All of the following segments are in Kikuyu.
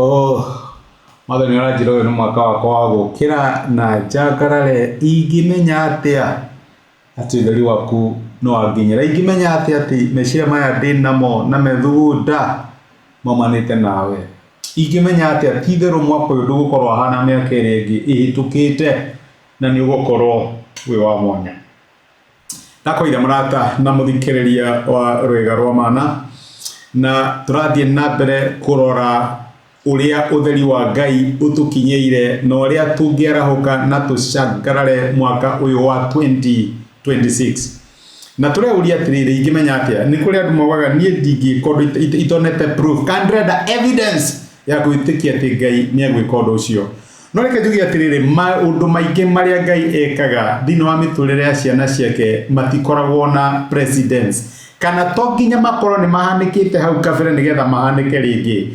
Oh, Mwathani ũranjĩra ũyũ nĩ mwaka wakwa wa gũkĩra na njangarare ingĩmenya atĩa atĩ ũtheri waku nĩ wanginyĩra? Ingĩmenya atĩa atĩ meciria maya ndĩ namo na methugunda maumanĩte nawe? Ingĩmenya atĩa ti itherũ mwaka ũyũ ndũgũkorwo ũhana mĩaka ĩrĩa ĩngĩ ĩhĩtũkĩte na nĩ ũgũkorwo wĩ wa mwanya? Ndakũira mũrata na mũthikĩrĩria wa Rwĩga rwa Mana, na tũrathiĩ na mbere kũrora ũrĩa ũtheri wa Ngai ũtũkinyĩire na ũrĩa tũngĩarahũka na tũcangarare mwaka ũyũ wa 2026. Na tũreuria atĩrĩrĩ, ingĩmenya atĩa? Nĩ kũrĩ andũ maugaga niĩ ndingĩka ũndũ itonete proof, kana ndĩrenda evidence ya gwĩtĩkia atĩ Ngai nĩ egwĩka ũndũ ũcio. No reke njuge atĩrĩrĩ, maũndũ maingĩ marĩa Ngai ekaga thĩinĩ wa mĩtũrĩre ya ciana ciake matikoragwo na precedence, kana to nginya makorwo nĩ mahanĩkĩte hau kabere nĩgetha mahanĩke rĩngĩ.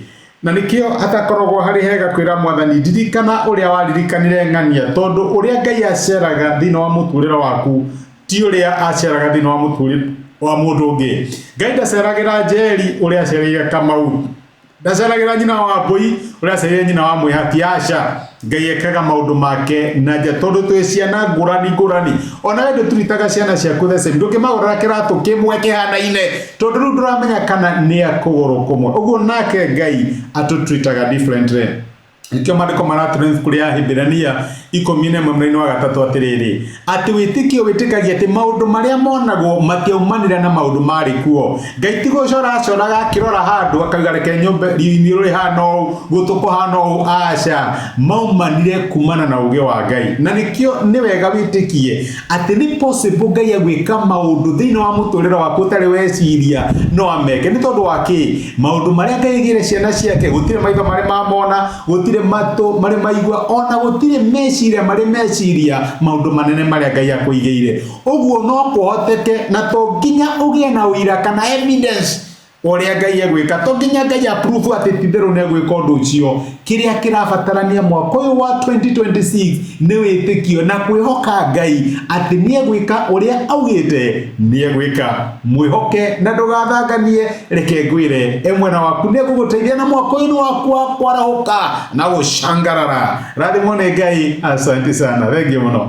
Na nĩkĩo hatakoragwo harĩ hega kwĩra Mwathani ndirikana ũrĩa waririkanire ng'ania, tondũ ũrĩa Ngai aceraga thĩinĩ wa mũtũrĩre waku ti ũrĩa aceraga thĩinĩ wa mũtũrĩre wa mũndũ ũngĩ. Ngai ndaceragĩra Njeri ũrĩa acereire Kamau. Ndaceragĩra nyina wa mbũi ũrĩa acereire nyina wa mwĩhaki aca. Ngai ekaga maũndũ make na nja tondũ twĩ ciana ngũrani ngũrani. Ona we ndũturitaga ciana ciaku the same. Ndũngĩmagũrĩra kĩratũ kĩmwe kĩhanaine tondũ rĩu ndũramenya kana nĩ a kũgũrũ kũmwe. Ũguo nake Ngai atũtritaga differently. Nĩkĩo maandĩko maratũra ibuku rĩa Ahibirania 11 mũraini wa gatatũ atĩrĩrĩ, atĩ wĩtĩkio wĩtĩkagia atĩ maũndũ marĩa monagwo matiaumanire na maũndũ marĩ kuo. Ngai ti gũcora acoraga akĩrora handũ akauga reke nyũmbe iniũrũ rĩhana ũũ, gũtũ kũhana ũũ, aca. Maumanire kumana na ũũgĩ wa Ngai. Na nĩkĩo nĩ wega wĩtĩkie atĩ nĩ possible Ngai agwĩka maũndũ thĩinĩ wa mũtũrĩre waku ũtarĩ weciria no ameke. Nĩ tondũ wa kĩ? Maũndũ marĩa Ngai aigĩire ciana ciake gũtirĩ maitho marĩ mamona, gũtirĩ matũ marĩ maigua, ona gũtirĩ meciria marĩ meciria maũndũ manene marĩa Ngai akũigĩire. Ũguo no kũhoteke na to nginya ũgĩe na ũira kana evidence ũrĩa Ngai egwĩka. To nginya Ngai approve atĩ titherũ nĩ egwĩka ũndũ ũcio. Kĩrĩa kĩrabatarania mwaka ũyũ wa 2026 nĩ wĩtĩkio na kwĩhoka Ngai atĩ nĩ egwĩka ũrĩa augĩte nĩ egwĩka. Mwĩhoke na ndũgathanganie, reke ngwĩre e mwena waku nĩ egũgũteithia na mwaka ũyũ nĩ waku wa kwarahũka na gũcangarara. Rathimwo nĩ Ngai, asante sana, thengiũ mũno.